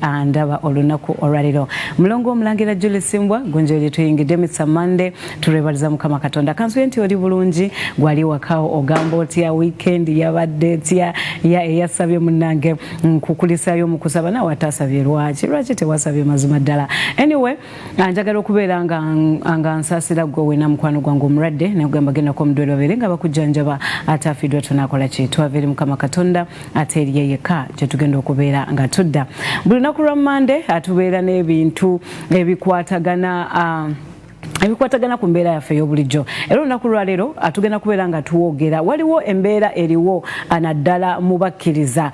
Andaba olunaku olwaliro, mulongo omulangira Julie Simbwa gunjo gye tuyingidde Mr Monday. Tulwebaliza Mukama Katonda. Kansuye nti oli bulungi, gwali wakawo ogamba otya? Weekend yabadde etya? Ya eyasabye munnange nkukulisaayo mu kusaba, naawe atasabye lwaki tewasabye? Mazima ddala, anyway, njagala okubeera nga nsaasira gwe wena mukwano gwange omulwadde, nekugamba gendako omudwere babeere nga bakujjanjaba. Ate afiiddwa tunakola ki? Twava eri Mukama Katonda, ate eriye yekka gyetugenda okubeera nga tudda. Buli lunaku lwa Mande atubeera n'ebintu ebikwatagana ku mbeera yaffe ey'obulijjo, era olunaku lwaleero atugenda kubeera nga tuwogera. Waliwo embeera eriwo naddala mu bakkiriza,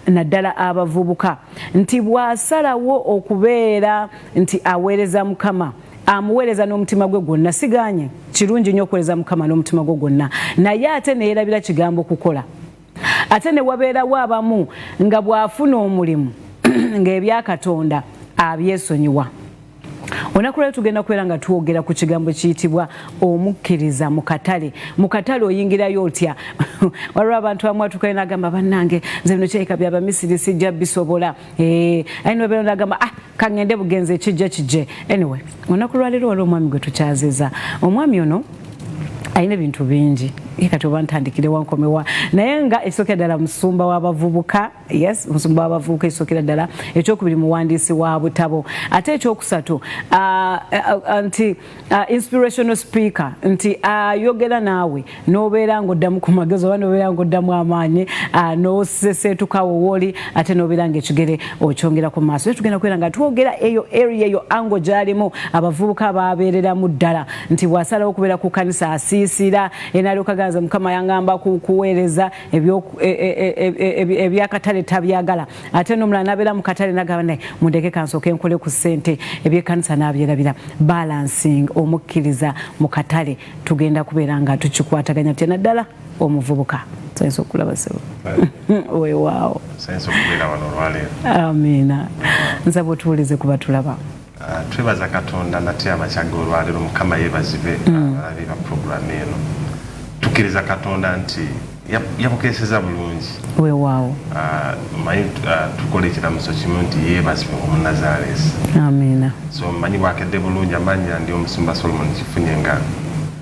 naddala abavubuka, nti bw'asalawo okubeera nti aweereza Mukama, amuweereza n'omutima gwe gwonna. Siganye, kirungi nnyo okuweereza Mukama n'omutima gwe gwonna, naye ate neyeerabira kigambo kukola. Ate ne wabeerawo abamu nga bw'afuna omulimu ng'ebyakatonda abyesonyiwa. Olunaku lwali tugenda kubeera nga twogera ku kigambo kiyitibwa omukkiriza mu katale. Mu katale oyingirayo otya? Waliwo abantu abamu atuukayo n'agamba, "Bannange, nze bino kirabika byabamisiri, sijja bisobola." Aye nibabeera n'agamba, "Ah, kaŋŋende bugenzi, ekijja kijje." Anyway, olunaku lwaleero waliwo omwami gwe tukyaziza. Omwami ono alina ebintu bingi, ye kati oba ntandikire wankomewa, naye nga ekisookera ddala musumba w'abavubuka. Yes, musumba w'abavubuka ekisookera ddala. Ekyokubiri, muwandiisi wa butabo. Ate ekyokusatu, nti inspirational speaker, nti ayogera naawe n'obeera ng'oddamu ku magezi oba n'obeera ng'oddamu amaanyi, n'oseseetukawo wooli, ate n'obeera ng'ekigere okyongera ku maaso. Era tugenda kubeera nga twogera eyo area, eyo ango gy'alimu abavubuka babeereramu ddala, nti bw'asalawo okubeera ku kanisa asiisira enalyoka ganza, "Mukama yangamba kuweereza, ebyakatale tabyagala." Ate n'omulala n'abeera mu katale nagamba, "Naye mundeke kansooke nkole ku ssente," ebyekanisa n'abyerabira. Balancing omukkiriza mu katale, tugenda kubeera nga tukikwataganya tutya, naddala omuvubuka? Sayinza okulaba sebo, weewaawo. Amiina. Nsaba otuwulize kuba tulaba. Twebaza Katonda nate amakya olwaleero. Mukama yeebazibwe. Abalabi ba puroguramu eno, tukkiriza Katonda nti yabukeeseza bulungi. Weewaawo. Manyi tukola ekiramuso kimu nti yeebazibwe omunazaalesi. Amiina. So manyi bwakedde bulungi. Amanya ndi omusumba Solomon Kifunye, nga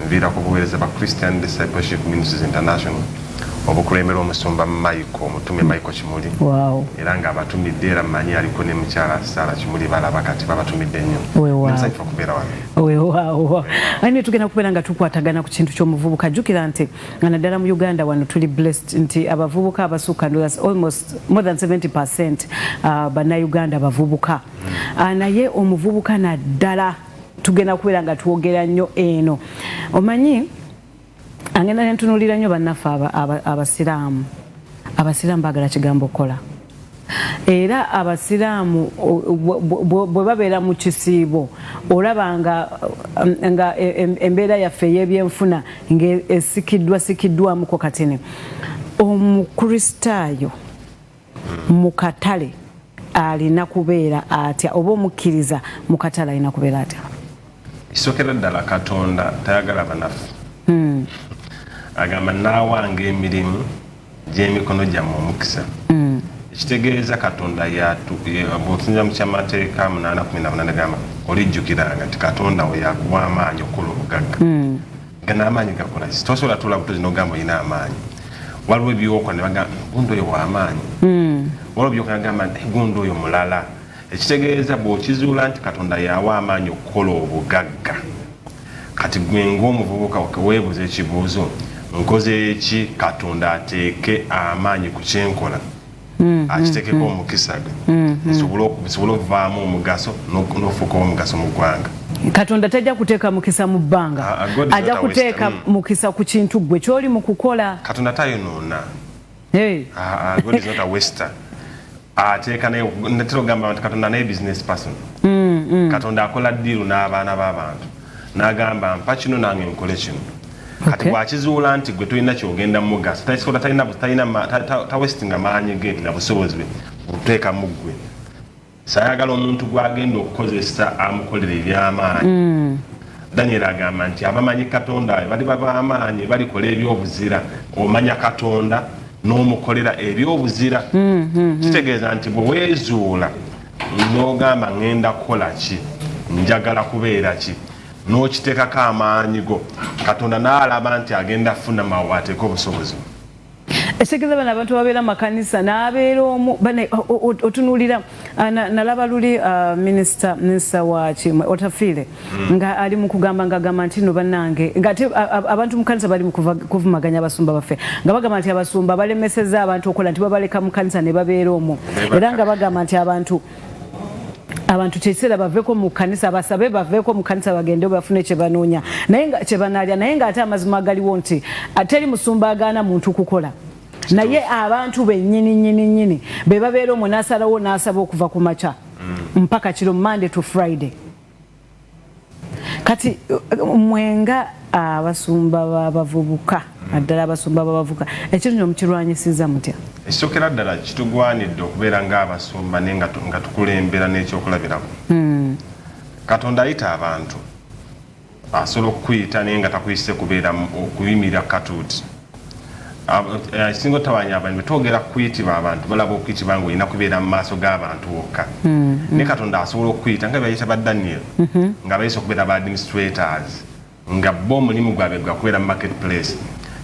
nviira ku buweereza ba Christian Discipleship Ministries International, obukulembera omusumba Michael, omutume Michael Kimuli. Era nga abatumidde, era mmanyi aliko ne mukyala Sara Kimuli, balaba kati babatumidde nnyo. Musanyufu okubeera wano. Weewaawo. Aye tugenda kubeera nga tukwatagana ku kintu ky'omuvubuka. Jjukira nti nga naddala mu Uganda wano tuli blessed nti abavubuka abasukka almost more than 70% bannayuganda bavubuka. Naye omuvubuka naddala tugenda kubeera nga twogera nnyo eno. Omanyi angenda nentunuulira nnyo bannaffe abasiraamu. Abasiraamu baagala kigambo kukola, era abasiraamu bwe babeera mu kisiibo, olaba nga embeera yaffe ey'ebyenfuna ng'esikiddwa sikiddwamuko katini. Omukristaayo mu katale alina kubeera atya, oba omukkiriza mu katale alina kubeera atya? Kisookera ddala, Katonda tayagala banafu. Agamba, "Naawanga emirimu gy'emikono gyammwe omukisa." Ekitegeeza Katonda bw'otunuulira mu kyamateeka 8:18 gamba, "Olijjukiranga nti Katonda we yakuwa amaanyi okukola obugagga." Nga n'amaanyi gakola ki? Tosobola tuula butozi n'ogamba olina amaanyi. Waliwo ebyokola ne bagamba, "Gundi oyo w'amaanyi." Waliwo byokola nagamba nti, "Gundi oyo mulala." Ekitegeeza bw'okizuula nti Katonda yawa amaanyi okukola obugagga, kati gwe ng'omuvubuka weebuuza ekibuuzo, "Nkoze eki Katonda ateeke amaanyi ku kyenkola, akitekeko omukisa gwe, nsobole okuvaamu omugaso n'ofuuka omugaso mu ggwanga?" Katonda tajja kuteeka mukisa mu bbanga. Ajja kuteeka mukisa ku kintu gwe kyoli mu kukola. Katonda tayonoona. God is not a waster. Ateeka, natera okugamba nti Katonda naye business person. Katonda akola deal n'abaana b'abantu n'agamba, "Mpa kino nange nkole kino." Kati bwakizuula nti gwe tolina kyogenda mugasa, tawastinga maanyi ge na busobozi bwe buteeka mu ggwe. Sayagala omuntu gwagenda okukozesa amukolera ebyamaanyi. Daniel agamba nti abamanyi Katonda bali babamaanyi, balikola ebyobuzira. Omanya Katonda. N'omukolera ebyobuzira. Kitegeeza nti bwe weezuula n'ogamba, "Ŋŋenda kukola ki? Njagala kubeera ki?" n'okiteekako amaanyi go, Katonda n'alaba nti agenda kufuna mawo ateeke obusobozi. Ekitegeeza bano abantu babeera makanisa n'abeera omu otunuulira, nalaba luli minisita wa Otafiire nga ali mu kugamba, ng'agamba nti no bannange, ng'ate abantu mu kanisa bali mu kuvumaganya abasumba baffe, nga bagamba nti abasumba balemesezza abantu okukola, nti babaleka mu kanisa ne babeera omwo, era nga bagamba nti abantu kyekiseera baveeko mu kanisa, basabe baveeko mu kanisa, bagende bafune kyebanoonya, naye nga kyebanaalya. Naye ng'ate amazima agaliwo nti teri musumba agaana muntu kukola, naye abantu bennyini nnyini nnyini be babeera omwo, n'asalawo n'asaba okuva ku makya mpaka kiro, Monday to Friday. Kati mwenga abasumba b'abavubuka, naddala abasumba b'abavubuka, ekintu kino mukirwanyisiza mutya? Ekisookera ddala, kitugwanidde okubeera ng'abasumba naye nga tukulembera n'ekyokulabirako. Katonda ayita abantu, asobola okukuyita naye nga takuyise kubeera okuyimirira katuuti. Ekisinga otabanya abantu, bwetwogera kuyitibwa, abantu balaba okuyitibwa nga olina kubeera mu maaso g'abantu wokka, naye Katonda asobola okukuyita nga byayita ba Daniel, nga bayise okubeera ba administrators, nga bo omulimu gwabwe gwa kubeera mu market place.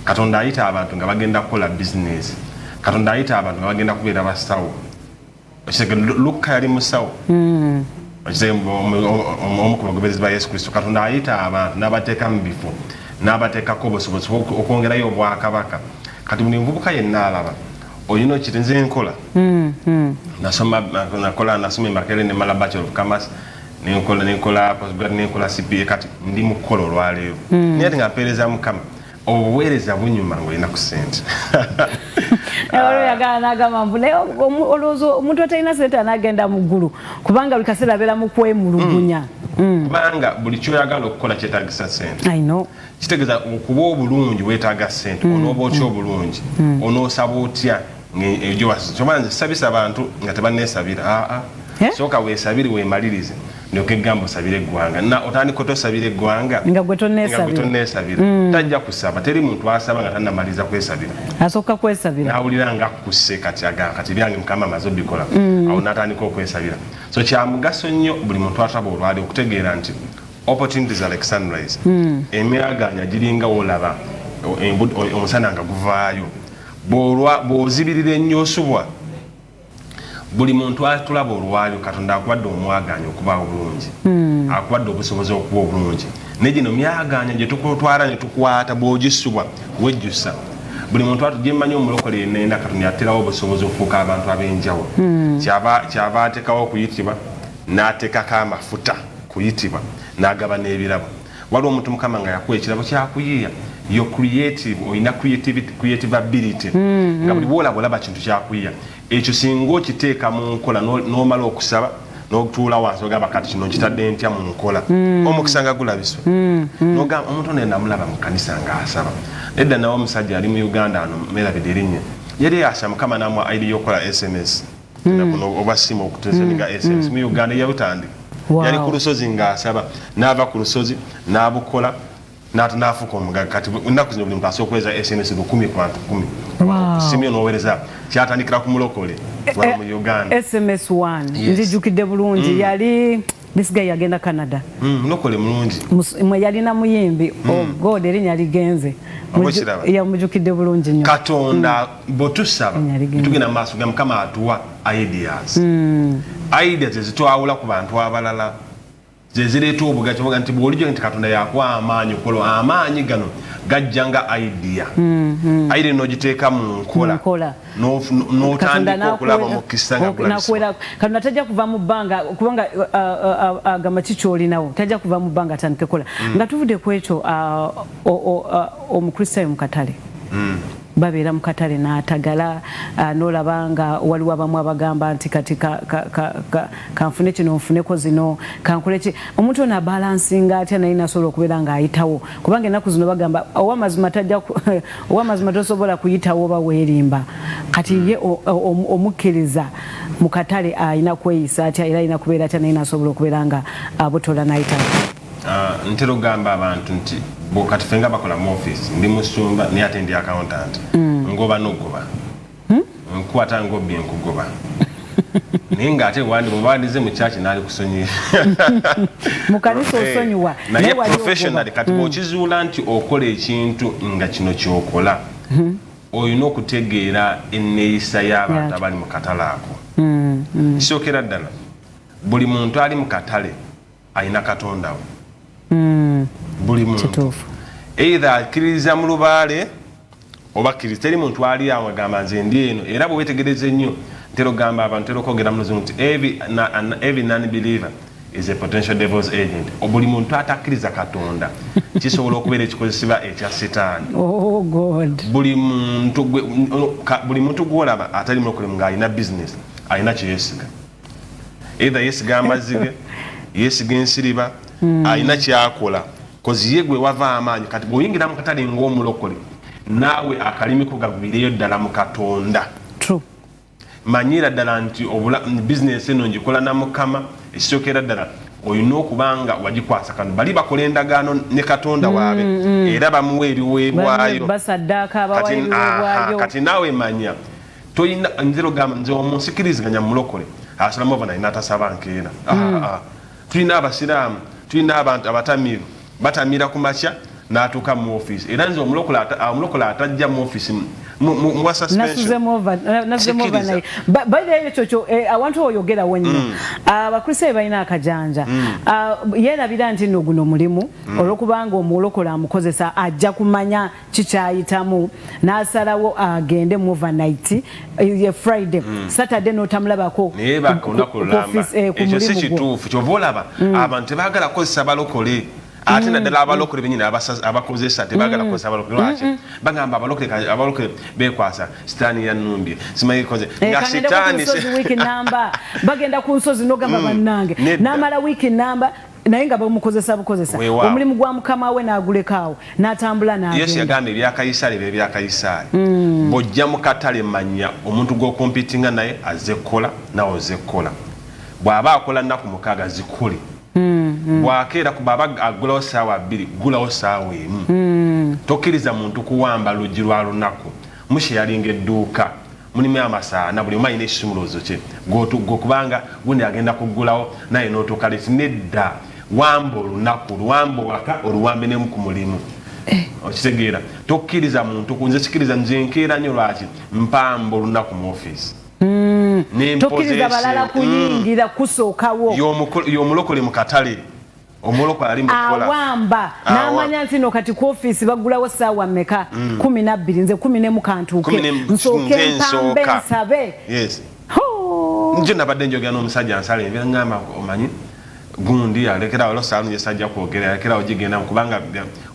Katonda ayita abantu nga bagenda kukola bizinesi. Katonda ayita abantu nga bagenda kubeera basawo. Lukka yali musawo, omu ku bagoberezi ba Yesu Kristo. Katonda ayita abantu n'abateeka mu bifo, n'abateekako obusobozi okwongerayo obwakabaka. Kati buli muvubuka yenna alaba olina okiti, nze nkola, nasoma, nakola, nasoma e Makerere, nemala Bachelor of Commerce, nenkola postgrad, nenkola CPA. Kati ndi mukukola olwaleero, naye ati nga mpeereza Mukama. Obuweereza bunyuma ng'olina ku ssente. Oyagala nagamba mbu, naye olowooza omuntu atalina sente anagenda mu ggulu? Kubanga buli kaseera abeera mu kwemulugunya. Kubanga buli kyoyagala okukola kyetagisa sente. Kitegeeza okuba obulungi weetaaga sente. Onooba otya obulungi? Onoosaba otya? Kyoba nze sabisa abantu nga tebanneesabira. Aa, sooka weesabire, weemalirize, ndyoke egamba osabire eggwanga. Na otandika otosabira eggwanga nga gwe tonneesabira? Tonneesabira, tajja kusaba. Teri muntu asaba nga tannamaliza kwesabira. Asooka kwesabira. Nawulira nga kusse, kati agamba, "Kati byange Mukama amaze obikola." Awo natandika okwesabira. So kyamugaso nnyo buli muntu ataba olwali okutegeera nti opportunities are like sunrise. Emyaganya giringa wolaba omusana nga guvaayo. Bw'ozibirira ennyo osubwa. Buli muntu atulaba olwalyo, Katonda akuwadde omwaganya okuba obulungi, akuwadde obusobozi okuba obulungi, naye gino myaganya gye tukutwala ne tukwata, bw'ogisubwa wejjusa. Buli muntu gyemmanyi omulokole yenna, Katonda yaterawo obusobozi okufuuka abantu ab'enjawulo. Kyava ateekawo okuyitibwa, n'ateekako amafuta kuyitibwa, n'agaba n'ebirabo. Waliwo omuntu Mukama nga yakuwa ekirabo kyakuyiiya, yo creative, olina creative ability, nga buli bwolaba olaba kintu kyakuyiiya. Ekyo singa okiteeka mu nkola, n'omala okusaba, n'otuula wansi, ogamba, "Kati kino nkitadde ntya mu nkola?" Omukisa nga gulabiswa. Nogamba, "Omuntu ono namulaba mu kanisa ng'asaba nedda." Nawe omusajja ali mu Uganda ano, merabidde erinnya, yali asaba, Mukama namuwa idea y'okukola SMS, oba simu okusendinga SMS mu Uganda. Yabutandika, yali ku lusozi ng'asaba, n'ava ku lusozi n'abukola, n'afuuka omugagga. Kati ennaku zino buli muntu asobola okuweereza SMS 1000 ku bantu 10. Simu yo n'oweereza. Kyatandikira ku mulokole wano mu Uganda. SMS 1. Nzijukidde bulungi, yali this guy yagenda Canada. Mulokole mulungi. Mwe yalina muyimbi. Oh God, erinnya ligenze. Yamujukidde bulungi nnyo. Katonda bwetusaba, tugenda mu maaso ga Mukama, atuwa ideas. Ideas ezitwawula ku bantu abalala, zezireeta obugazi obuga nti bw'olijjo nti Katonda yakuwa amaanyi okukola, amaanyi gano gajja nga idea. Idea n'ogiteeka mu nkola, n'otandika okulaba omukisa nga gulabisibwa. Katonda tajja kuva mu bbanga, kubanga agamba ki kyolinawo, tajja kuva mu bbanga atandike kola. Nga tuvudde ku ekyo, omukristaayo mu katale, babeera mu katale n'atagala, n'olaba nga waliwo abamu abagamba nti, "Kati kanfune kino, nfuneko zino, kankole ki?" Omuntu ono abalansinga atya naye nasobola okubeera ng'ayitawo? Kubanga ennaku zino bagamba owamazima tajja, owamazima tosobola kuyitawo oba weerimba. Kati ye omukkiriza mu katale alina kweyisa atya, era alina kubeera atya naye nasobola okubeera nga abotola n'ayitawo? Ntera okugamba abantu nti kati ffe nga bakola mu office, ndi musumba naye ate ndi accountant, ngoba nogoba. Nkukwata ng'obbi, nkugoba, naye ng'ate bwewandize mu kyaki naali kusonyiwa. Mu kanisa osonyiwa. Naye professionally, kati bw'okizuula nti okola ekintu nga kino kyokola, olina okutegeera enneeyisa y'abantu abali mu katale ako. Kisookera ddala, buli muntu ali mu katale alina Katonda we. Buli muntu either akkiririza mu lubaale oba kkiriza. Teri muntu ali awo agamba, "Nze ndi eno." Era bwe weetegereza ennyo, ntera okugamba abantu, ntera okwogera mu Luzungu nti every non-believer is a potential devil's agent. Buli muntu atakkiriza Katonda kisobola okubeera ekikozesebwa ekya Sitaani. Oh God. Buli muntu gwolaba atali mulokole ng'alina business, alina kyeyesiga. Either yesiga amazzi ge, yesiga ensiriba, alina kyakola kozi ye gwe wava amaanyi. Kati bw'oyingira mu katale ng'omulokole, naawe akalimi ko gagwireyo ddala mu Katonda. Manyira ddala nti bizinesi eno ngikola na Mukama. Ekisookera ddala, olina okuba nga wagikwasa kano. Bali bakola endagaano ne Katonda waabwe era bamuwa ebiweebwayo. Basaddaaka, abawa ebiweebwayo. Kati naawe manya toyina. Nze ogamba nze omunsikiriziganya mulokole asalamu ova naye natasaba nkeera. Tulina Abasiraamu, tulina abantu abatamiivu, batamira ku makya n'atuuka mu ofiisi. Era nze omulokole atajja mu ofiisi muwa suspension. Nasuzemu Sikkiriza. overnight. By the way, ekyo awantu oyogerawo nnyo, Abakristaayo balina akajanja. Ah, yeerabira nti nno guno mulimu, olwokubanga omulokole amukozesa ajja kumanya kikyayitamu n'asalawo agende mu overnight, ye Friday, Saturday n'otamulabako naye baka olunaku ku lulamba. office, ku Ekyo si mulimu gwo. kituufu. Kyova olaba abantu tebaagala kukozesa balokole, ate naddala abalokole benyini abakozesa tebaagala kukozesa balokole. Lwaki? Bagamba abalokole bekwasa Sitaani, yanumbye, simanyi koze nga kangende ku Sitaani nsozi wiiki namba, bagenda ku nsozi nogamba bannange. Nedda. N'amala wiiki namba naye nga bamukozesa bukozesa. Weewaawo. Omulimu gwa mukama we n'agulekaawo n'atambula Yesu n'agenda. yagamba, "Ebya Kayisaali bye bya Kayisaali." Bw'ojja mu katale, manya omuntu gw'okompitinga naye azze kukola, nawe ozze kukola. Bw'aba akola nnaku 6, zikole. Bwakeera, bw'aba agulawo saawa 2, gulawo saawa 1. Tokkiriza muntu kuwamba luggi lwa lunaku. Musharinga edduuka, mulimu amasaana, buli omu alina ekisumuluzo kye. Gwe kubanga gundi agenda kuggulawo naye n'otuuka late. Nedda, wamba olunaku, luwamba waka, oluwambe nemu ku mulimu. Okitegeera? Tokkiriza muntu nze sikiriza. Nze nkeera nnyo. Lwaki? Mpamba olunaku mu ofiisi. Tokkiriza balala kuyingira kusookawo. Y'omulokole mu katale, omulokole ali mukukola awamba n'amanya nti no kati ku ofiisi baggulawo ssaawa mmeka? 12. Nze 11 kantuuke nsooke Nze mpambe nsooka. nsabe. Yes. Ho! Njo nabadde njogera n'omusajja nsala enviiri, ngamba, "Omanyi gundi alekerawo lo saalu gyesajja kwogera, alekerawo gigenda kubanga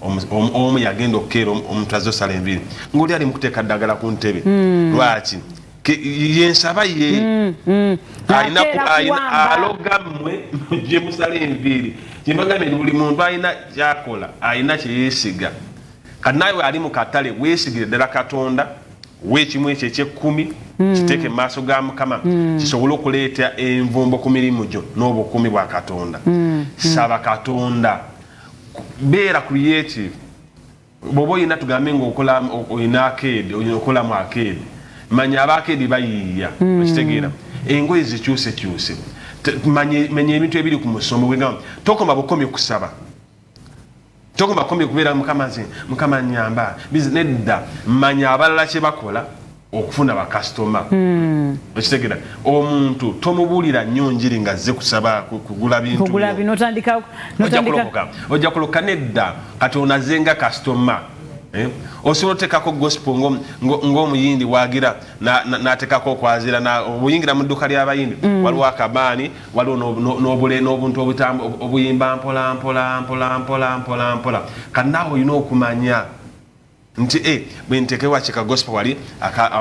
omu yagenda okukeera omuntu azze osala enviiri ng'oli ali mukuteeka ddagala ku ntebe." Lwaki? Yensaba ye alina Akeera kuwamba. Aloga mmwe gye musala enviiri. Kyembagambye nti buli muntu alina kyakola, alina kyeyeesiga. Kati naawe ali mu katale, weesigire ddala Katonda weekimu ekyo ekyekkumi, kiteeke mu maaso ga Mukama kisobole okuleeta envumbo ku mirimu gyo n'obukuumi bwa Katonda. Saba Katonda, beera creative. Bw'oba olina, tugambe ngaokola, olina arcade, olina okolamu arcade, manya aba arcade bayiiya. Okitegeera? Engoye zikyusekyuse. Manya ebintu ebiri ku musomo. Bwegamba tokoma bukomi kusaba, tokoma bukomi kubeera Mukama nze, Mukama nyamba. Nedda, manya abalala kye bakola okufuna bakasitoma. Okitegeera? Omuntu tomubuulira nnyo njiri nga azze kusaba kugula bintu kugula byo. Bino otandika Ojja notandika kulokoka, ojja kulokoka. Nedda, kati onaze nga kasitoma. Eh? Osobola otekako gospel ng'omuyindi wagira n'atekako okwazira obuyingira mu dduuka ly'abayindi, waliwo akabaani, waliwo n'obuntu obuyimba mpola mpola mpola mpola mpola mpola. Kati naawe olina okumanya nti bwe ntekewa kika gospel wali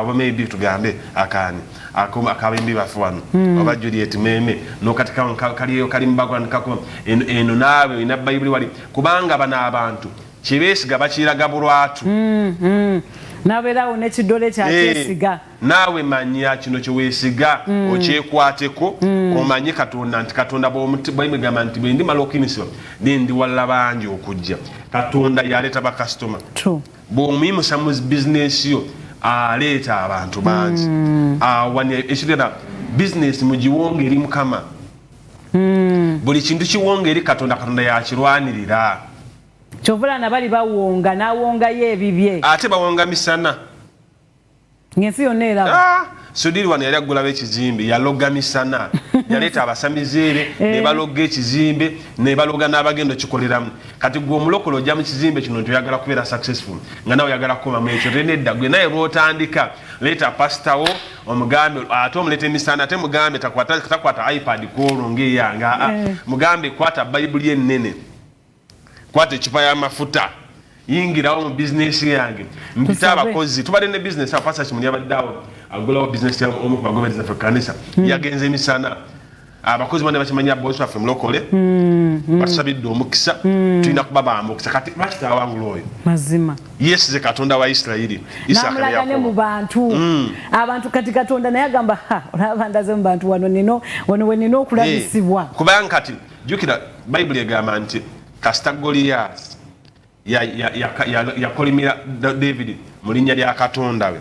oba maybe tugambe akaani akabimbi baffe wano oba Juliet Meme nokatikawo kaliyo kali mu background kakuba eno, naawe olina Bayibuli wali, kubanga bano abantu kyebeesiga bakiraga bulwatu. Nabeerawo n'ekidole kyakyesiga. Naawe manya kino kyeweesiga, okyekwateko, omanye Katonda nti Katonda bwemugamba nti bwe ndimala okuyimisibwa nendiwalala bangi okujja. Katonda yaleeta bakasitoma. True. Bw'omuyimusa mu bizinesi yo, Aleeta abantu bangi. Ekirala, bizinesi mugiwonga eri Mukama. Buli kintu kiwonga eri Katonda, Katonda yakirwanirira. Kyovula nabali bawonga, nawongayo ebibye. Ate bawonga misana. Ng'ensi yonna eraba. Ah, Sudiri wano yali agulawo ekizimbe, yaloga misana, yaleeta abasamizeere ne baloga ekizimbe, ne baloga n'abagenda okikoleramu. Kati gwe omulokole ojja mu kizimbe kino nti oyagala kubeera successful, nga nawe oyagala kukomamu ekyo, tenedda. Gwe naye lwotandika, leeta pasitawo omugambe, ate omuleeta emisana, ate mugambe takwata iPad kwolwo ngaeyanga. Mugambe kwata Bayibuli ennene, kwata ecupa y'amafuta, yingirawo mu bizinesi yange, mpite Tusabe. abakozi. Tubadde ne bizinesi awo, Pastor Kimuli abadde awo agulawo bizinesi omu ku bagoberezi baffe ku kanisa. Yagenze emisana, abakozi bane bakimanya, bosi waffe mulokole, batusabidde omukisa, tulina kuba bamukisa. Kati lwaki tawangula oyo? Mazima. Yeesize Katonda wa Isirayiri, Isaaka ne Namulaga ne mu Yakobo. bantu, abantu. Kati Katonda naye agamba, "Ha, olaba ndaze mu bantu, wano nino, wano we nina okulabisibwa." Kubanga kati jjukira, Bayibuli egamba nti kasita Goliyasi yakolimira David mu linnya lya Katonda we,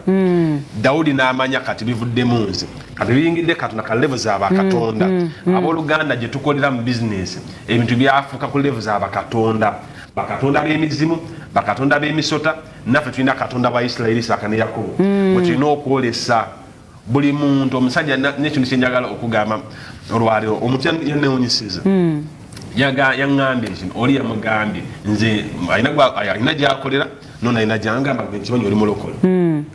Dawudi n'amanya kati bivuddemu nze, kati biyingidde Katonda, ka level z'abakatonda. Abooluganda, gye tukolera mu bizinesi, ebintu byafuuka ku level z'abakatonda, bakatonda b'emizimu, bakatonda b'emisota. Naffe tulina Katonda wa Isirayiri, Isaaka ne Yakobo, bwe tulina okwolesa buli muntu. Omusajja n'ekintu kyenjagala okugamba olwaleero, omuntu yanewunyisiza. Yaŋŋambye kino, oli yamugambye nze alina gyakolera, nono alina gyangamba, nkimanyi oli mulokole.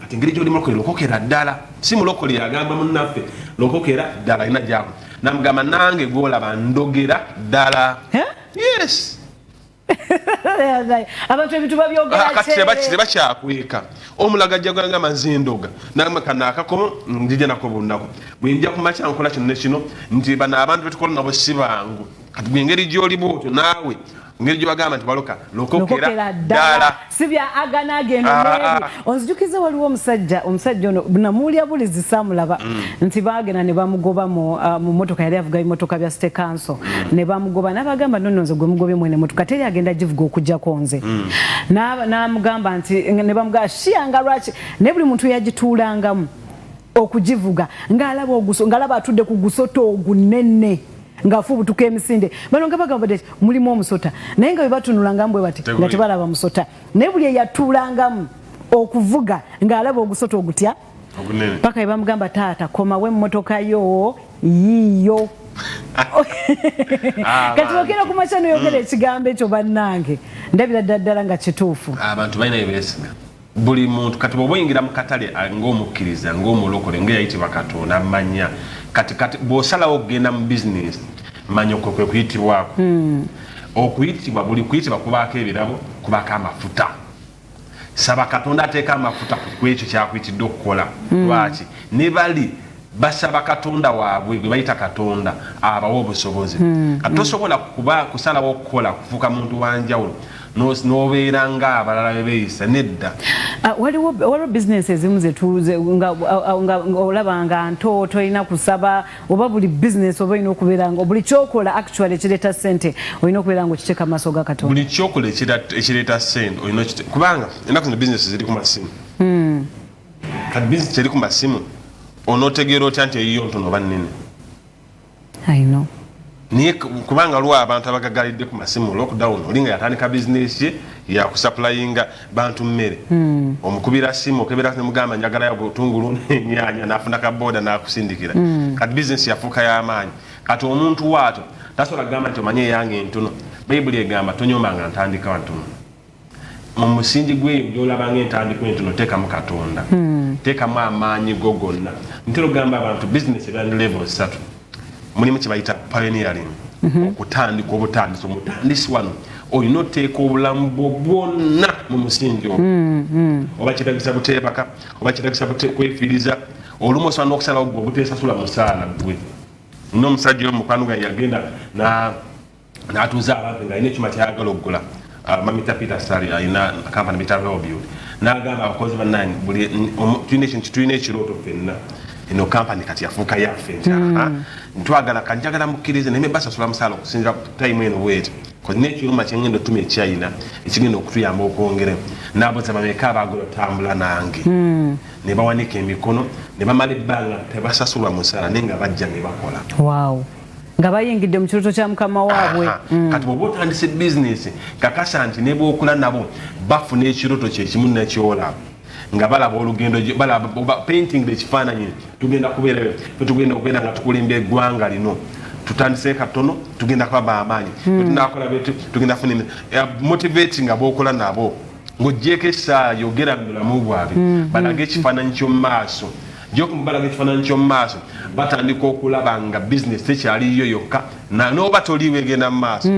Kati engeri gyoli mulokole, lokokera ddala. Si mulokole yagamba munnaffe lokokera ddala, alina gyakola, namugamba nange gwolaba ndogera ddala. Eh? Yes. Abantu ebintu babyogera. Kati tebakyakweka. Omulaga ajja gamba nze ndoga, nagamba kano akakomo nzija nako bunaku, bwenja kumakya nkola kino ne kino, nti bano abantu betukola nabo si bangu. Kati gwe engeri gyoli bwotyo, naawe engeri gyobagamba nti baloka, lokokera lokokera ddala. Ddala, si bya agana agendo. Nebi onzijukize, waliwo omusajja, omusajja ono namuwulya bulizi, saamulaba, nti baagenda ne bamugoba mu motoka, yali avuga ebimotoka bya State Council, ne bamugoba. N'abagamba, "Nonno nze gwe mugobye, mwene motoka teri agenda givuga okugjako nze." N'amugamba nti, ne bamugamba shiyanga lwaki, naye buli muntu yagituulangamu okugivuga ng'alaba oguso, ng'alaba atudde ku gusota ogunene ng'afubutuka emisinde. Bano nga bagamba nti mulimu omusota, naye nga bwe batunulanga bwe bati nga Teguli. tebalaba musota, naye buli eyatuulangamu okuvuga ng'alaba ogusota ogutya ogunene. Paka bwe bamugamba, "Taata, komawo emmotoka yo yiiyo." Kati okera ku makya noyogera ekigambo ekyo, bannange, ndabira ddala ddala nga kituufu. Abantu balina byebeesiga buli muntu. Kati bw'oba oyingira mu katale, ng'omukkiriza, ng'omulokole, ng'eyayitibwa Katonda, manya kati bw'osalawo okugenda mu bizinesi, manya okwo kwe kuyitibwako. Okuyitibwa, buli kuyitibwa kubaako ebirabo, kubaako amafuta. Saba Katonda ateeka amafuta ku ekyo kyakuyitidde okukola. Lwaki ne bali basaba Katonda waabwe gwe bayita Katonda abawa obusobozi? Kati tosobola kuba kusalawo okukola kufuuka muntu wanjawulo n'obeera ng'abalala be beeyisa, nedda. Ah, waliwo bizinesi ezimu nga olaba nga nto tolina kusaba, oba buli bizinesi oba olina okubeera nga buli kyokola actually ekireeta ssente olina okubeera nga okiteeka mu maaso ga Katonda? Buli kyokola ekireeta ssente olina kubanga ennaku zino bizinesi ziri ku masimu. Kati bizinesi eri ku masimu, onootegeera otya nti eyiyo ntono oba nnene? I know. Naye kubanga waliwo abantu abagagalidde ku masimu, lockdown, oli nga yatandika bizinesi ye yakusupplyinga bantu mmere. Omukubira simu, okebera nemugamba njagalayo butungulu nenyanya, nafuna kaboda nakusindikira. Kati bizinesi yafuuka y'amaanyi. Kati omuntu waato tasobola kugamba nti omanye eyange entono. Bayibuli egamba tonyombanga ntandika ntono. Mu musingi gweyo gyolabanga entandikwa entono, teekamu Katonda, teekamu amaanyi go gonna. Ntera okugamba abantu, bizinesi ebeera ne level ssatu. Mulimu kye bayita pioneering, okutandika obutandisi. Omutandisi wano olina oteeka obulamu bwo bwonna mu musingi ogwo, oba kyetagisa buteebaka, oba kyetagisa kwefiiriza. Olumu osobola n'okusalawo gwe obuteesasula musaala gwe. N'omusajja oyo mukwano gwange yagenda n'atuuza abantu ng'alina ekyuma kyayagala okugula. Mamita Peter Sali alina kampani bita Royal Build, n'agamba abakozi bannange, buli tulina ekintu, tulina ekirooto ffenna. Eno kampani kati yafuuka yaffe nti ntwagala kanjagala mukkirize naye basasula musaala okusinzira ku time eno bweti, n'ekyuma kyengenda otuma ekyayina ekigenda okutuyamba okwongera. Nabuza bameka abaagala otambula nange, ne bawanika emikono, ne bamala ebbanga tebasasulwa musaala, naye nga bajja ne bakola. Wow, nga bayingidde mu kirooto kya mukama waabwe. Kati bw'oba otandise bizinesi, kakasa nti ne bw'okola nabo bafuna ekirooto kyekimu nekyolaba, nga balaba olugendo, balaba painting ekifaananyi, tugenda kubeera fe, tugenda okubeera nga tukulimba eggwanga lino, tutandise katono, tugenda kuba bamaanyi, tunakola betu, tugenda funa motivate. Nga bwokola nabo ng'ogyeko essaawa, yogera mu bulamu bwabwe, balage ekifaananyi ky'omu maaso. Gyokumubalaga ekifaananyi ky'omu maaso, batandika okulaba nga bizinesi tekyaliyo yokka, n'oba toliiwo egenda mu maaso.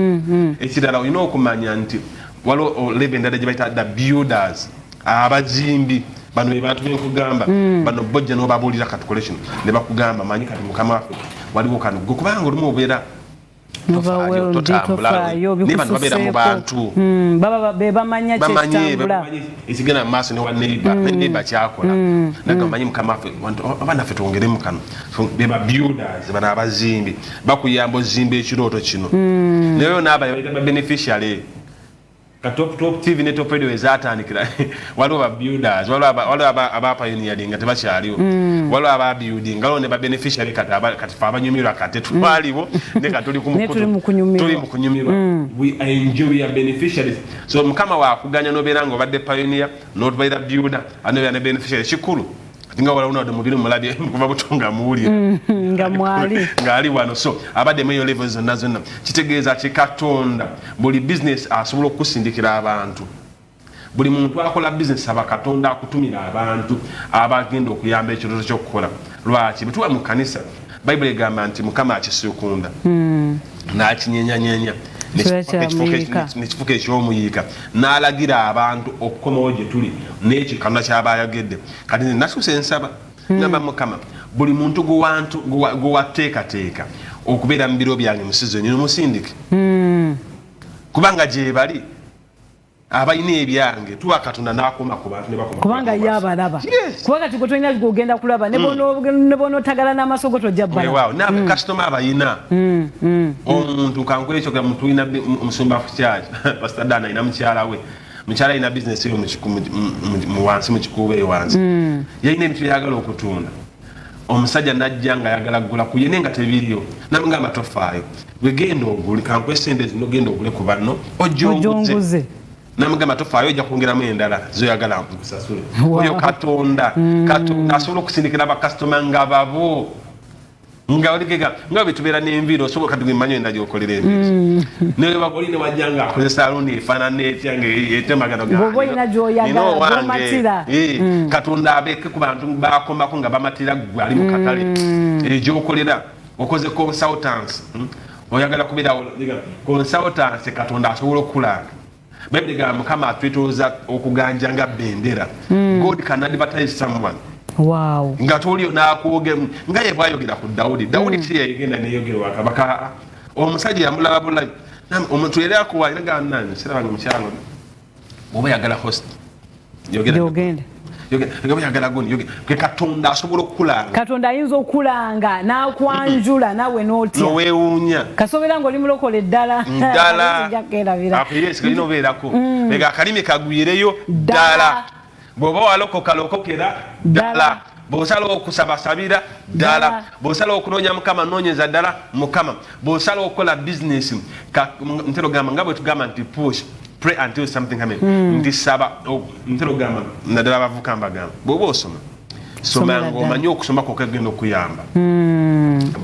Ekirala, olina okumanya nti waliwo level endala gye bayita the builders, abazimbi. Bano be bantu benkugamba, bano bojja n'obabuulira katukole kino, ne bakugamba, manyi kati mukama waffe waliwo kano gwe, kubanga olumu obeera totambula, naye bano babeera mu bantu. Bebamanya. Kyekitambula ekigenda mu maaso newa neighbor, ne neighbor kyakola, naga manyi mukama waffe oba naffe twongeremu kano. Beba builders, bano abazimbi bakuyamba ozimba ekirooto kino. Naye naaba bayita ba beneficiary. Ka Top TV ne Top Radio ezatandikira, waliwo ba builders, waliwo aba pioneering nga tebakyaliwo, waliwo aba building, waliwo ne ba beneficiary. Kati kati fe abanyumirwa, kati twaliwo ne kati tuli tuli mu kunyumirwa. We enjoy, we are beneficiaries. So mukama wakuganya nobeera nga obadde pioneer, notubeera builder, anobeera ne beneficiary. Kikulu nga wala unadde mubiri mulabye kuva buto nga muwulira. Nga mwali. Ng'ali wano. So abaddemu eyo level zonna zonna. Kitegeeza ki? Katonda buli business asobola okukusindikira abantu. Buli muntu akola business, aba Katonda akutumira abantu abagenda okuyamba ekirooto ky'okukola. Lwaki? Bwe tuba mu kanisa, Bayibuli egamba nti Mukama akisuukunda n'akinyenyanyenya nekifuka ekyomuyiika, n'alagira abantu okukomawo gye tuli n'ekyo Katonda kyaba ayogedde. Kati nze nasuuse nsaba, ngamba Mukama, buli muntu gwewateekateeka okubeera mu biro byange mu sizoni eno, musindike, kubanga gye bali abalina ebyange. Tuwa Katonda n'akoma ku bantu ne bakoma. Kubanga ye abalaba. Kuba kati gwe tolina gwogenda kulaba, ne bw'onootagala n'amaaso go tojja bbala. Weewaawo, nakasitoma abayina omuntu kankwekyo muntu tulina omusumba ku kyaki, Pastor Dan, alina mukyala we, mukyala alina bizinesi eyo mu wansi mu Kikuubo eyo wansi, yalina ebintu byayagala okutunda. Omusajja najja nga ayagala kugula ku ye, naye nga tebiriyo. Namugamba, tofaayo, gwegenda ogule, kankuwe sente zino, genda ogule ku banno, ojja onguze. Namugamba, tofaayo, ojja kwongeramu endala zoyagala, nkusasule. Oyo Katonda, Katonda asobola okusindikira bakasitoma nga babo, nga oligega nga bwe tubeera n'enviiri. Osobola kati gwemanyi enda gyokolera enviiri, naye oli ne wajja nga akozesa saluuni efaanana etya nga etemagano. Bw'oba olina gy'oyagala, gw'omatira. Katonda abeeke ku bantu bakomako nga bamatira gwe ali mu katale egyokolera. Okoze consultants, Oyagala kubeera consultants, Katonda asobola okukulanga. Bayibuli egamba Mukama atwetooza okuganja nga bendera. God can advertise someone nga toliyo nakwoge, nga ye bwayogera ku Dawudi. Dawudi ki yayegenda neyogerwa kabaka? Omusajja yamulaba bulabi. Omuntu yali akuwa nagamba, sirabanga mukyalo, bwoba oyagala host, yogera. Gyogenda. Yogera, oyagala gundi, yogera. Ke Katonda asobola okukulanga. Katonda ayinza okulanga n'akwanjula naawe n'otya. Noweewuunya. Kasobera ng'oli mulokole ddala. Ddala. Tujja kwerabira. Ako yes, kalina obeerako ega akalimi kagwireyo Ddala. Ddala. Bw'oba walokoka, lokokera ddala. Ddala. Bw'osala okusaba, sabira ddala. Ddala. Bw'osala okunoonya Mukama, noonyeza ddala Mukama. Bw'osala okukola bizinesi, ntera ogamba nga bwe tugamba nti push, pray until something happen, nti saba. Ntera ogamba naddala abavuka, mbagamba, bw'oba osoma, soma Somera ddala. ng'omanyi okusoma kwokka kugenda okuyamba.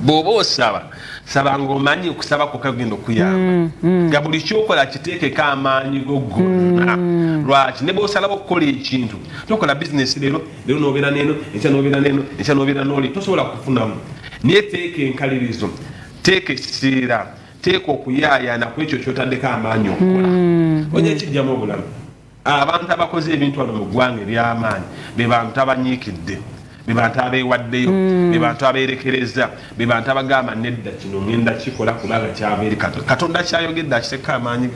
Bw'oba osaba, saba ng'omanyi okusaba kwokka kugenda okuyamba, nga buli kyokola kiteekeko amaanyi go gonna. Lwaki? Ne bw'osalawo okukola ekintu, tokola bizinesi leero leero nobeera neno, enkya nobeera neno, enkya nobeera noli, tosobola kufunamu. Naye teeka enkalirizo, teeka ekiseera, teeka okuyaayaana ku ekyo kyotaddeko amaanyi okukola, ojja kijjamu obulamu. Abantu abakoze ebintu wano mu ggwanga eby'amaanyi be bantu abanyiikidde, be bantu abeewaddeyo, be bantu abeerekereza, be bantu abagamba, nedda, kino ngenda kikola kubanga kyava eri Katonda. Katonda kyayogedde akiteeka amaanyi ge.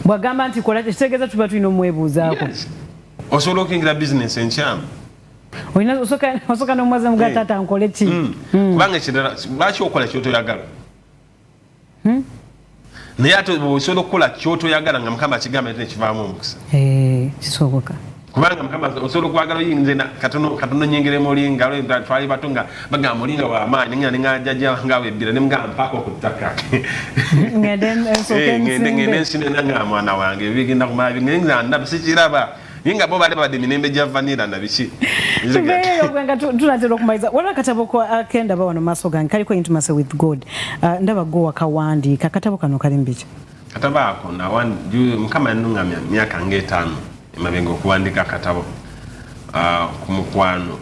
Bw'agamba nti kola, kitegeeza tuba tulina omwebuuzaako. Yes. Osobola okuyingira bizinesi enkyamu. Olina osooka n'omwaza muga taata nkole ki? Kubanga ekirala, lwaki okola kyotoyagala? Naye ate osobola okukola kyotoyagala nga Mukama akigamba ate nekivaamu omukisa. Kisoboka. Kubanga Mukama osobola okwagala oyinze katono nyingire mulinga twali bato nga bagamba mulinga wamaanyi nga ninga jjajja nga webbira ne mugamba mpaako ku ttaka. Ngende ensinde nga mwana wange bigenda kumala ngenza ndaba sikiraba. Naye nga bo bali babadde emirembe gya vanilla na biki. Tubeeyo nga tunatera okumaliza. Waliwo akatabo akendaba wano maaso gange kaliko Intimacy with God. Ndaba go wakawandiika. Akatabo kano kali mu biki? Katabo ako Mukama yannungamya myaka ng'etaano emabega okuwandiika akatabo ku mukwano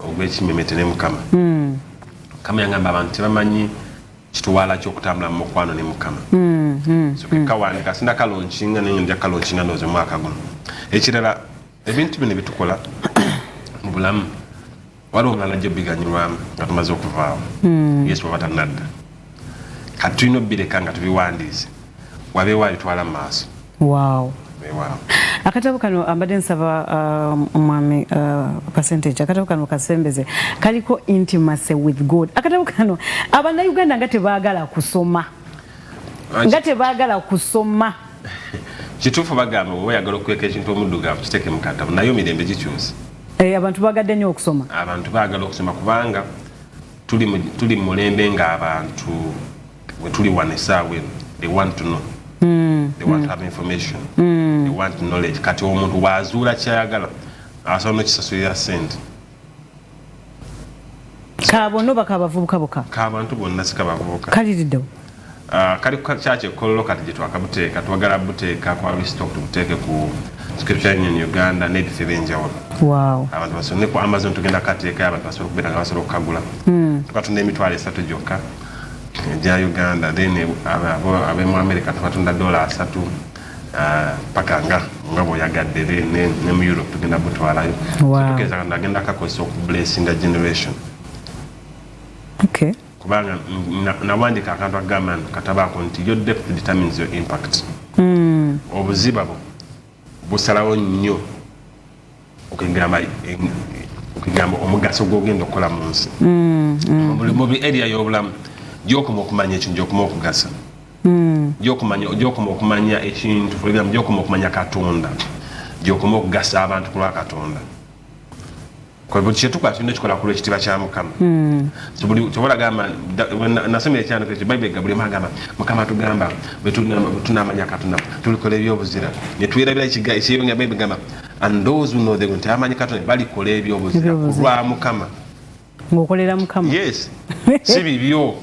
ogw'ekimemete ne Mukama. Mukama yangamba abantu tebamanyi kitwala ky'okutambula mu mukwano ne Mukama. So kawandika sinda kalonkinga naye nja kalonkinga ndowooza omwaka guno. Ekirala, ebintu bino bitukola mu bulamu waliwo omulala ajja obiganyulwamu nga tumaze okuvaawo. Yesu bw'aba tannadda. Kati tulina obbireka nga tubiwandiise wabeewo abitwala mu maaso. Wow. Akatabo kano ambadde nsaba omwami percentage, akatabo kano kasembeze kaliko Intimacy with God. Akatabo kano Abannayuganda nga tebaagala kusoma, nga tebaagala kusoma. Kituufu, bagamba bw'oba oyagala okukweka ekintu omuddugavu kiteeke mu katabo, naye emirembe gikyuse. Abantu bagadde nnyo okusoma. Abantu baagala okusoma kubanga tuli mu mulembe ng'abantu bwe tuli wano essaawa eno, they want to know. They want to have information. They want knowledge. Kati omuntu bw'azuula kyayagala asobola n'okisasulira ssente. Kabonna oba kabavubuka bokka? Kabantu bonna, si kabavubuka. Kaliriddewo? Kali kyaki ekkololo kati gye twakabuteeka, twagala buteeka kwa restock, tubuteeke ku Scripture Union Uganda n'ebifo ebyenjawulo. Abantu basobole ne ku Amazon tugenda kateekayo, abantu basobole okubeera nga basobola okukagula. Tukatunda 30,000 gyokka egya Uganda, then ab'emu America tukatunda $30 paka nga bw'oyagadde, then ne mu Europe tugenda butwalayo. Tukkiriza Katonda agenda kakozesa okublessinga generation. Kubanga nawandika akantu akagamba nti katabaako nti your depth determines your impact. Obuziba bwo busalawo nnyo okugamba omugaso gw'ogenda okukola mu nsi. Mu area y'obulamu gy'okoma okumanya ekintu, gy'okoma okugasa. Gy'okoma okumanya ekintu, for example, gy'okoma okumanya Katonda, gy'okoma okugasa abantu ku lwa Katonda. Buli kyetukola tulina ekikola ku lw'ekitiibwa kya Mukama. So buli kyobola gamba nasomera ekyandiko ekyo Bayibuli buli omu agamba Mukama tugamba bwe tunaamanya Katonda tulikola ebyobuzira ne twerabira ekiyonga. Bayibuli gamba and those who know the nti abamanyi Katonda balikola ebyobuzira ku lwa Mukama. Ng'okolera Mukama. Yes, si bibyo.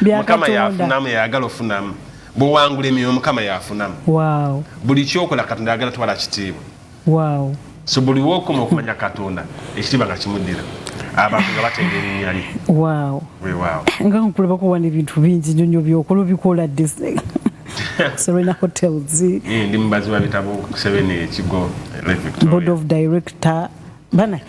Mukama yafunamu, yayagala ofunamu. Bw'owangula emyoyo Mukama yafunamu. Buli kyokola Katonda ayagala twala kitiibwa. So buli wookoma okumanya Katonda ekitiibwa nga kimuddira, abantu nga bategeera erinnya lye. Weewaawo. Nga nkulabako wano ebintu bingi nnyo nnyo byokola, obikola ddi? Serena Hotels. Ndi mubazi wa bitabo ku Serena Ekigo Lake Victoria. Board of Director. Bana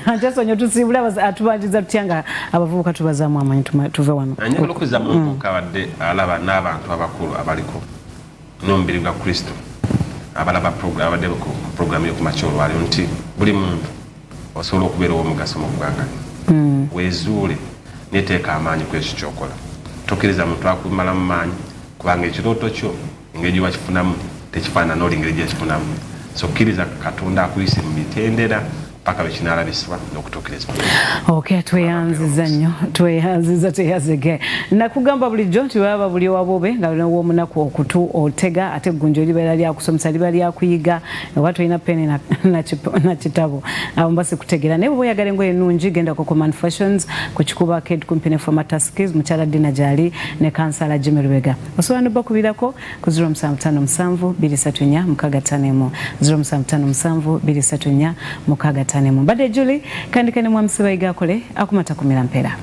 kankyesonyo tusiibule atubanjiza tutya nga abavubuka tubazaamu amaanyi tuve wano. Njagala okuzza mu muvubuka abadde alaba n'abantu abakulu abaliko n'omubiri gwa Kristo abalaba abadde ku programu y'okumakya olwaleero nti buli muntu osobola okubeera ow'omugaso mu ggwanga lyo. Weezuule neteeka amaanyi ku ekyo ky'okola. Tokkiriza muntu akumalamu maanyi kubanga ekirooto kyo engeri gye wakifunamu tekifaanana oli engeri gyekifunamu. So kkiriza Katonda akuyise mu mitendera paka lwe kinaalabisibwa n'okutuukirizibwa. Okay, tweyanziza nnyo, tweyanziza, tweyazege. Nakugamba bulijjo nti baba buli wabobe nga n'ow'omunaku okutu otega, ate eggunjo libeera lyakusomesa, liba lyakuyiga, oba tolina peni na kitabo abo mba sikutegeera. Naye bw'oba oyagala engoye ennungi genda ku Command Fashions ku Kikuba Arcade kumpi ne Former Tuskys, mukyala Dina gyali ne kansala Jimmy Lubega. Osobola n'obbakubirako ku 0757 234 651, 0757 234 651. Mbadde Julie Kandikane Mwami Sibayiga akole akumata kumira mpeera.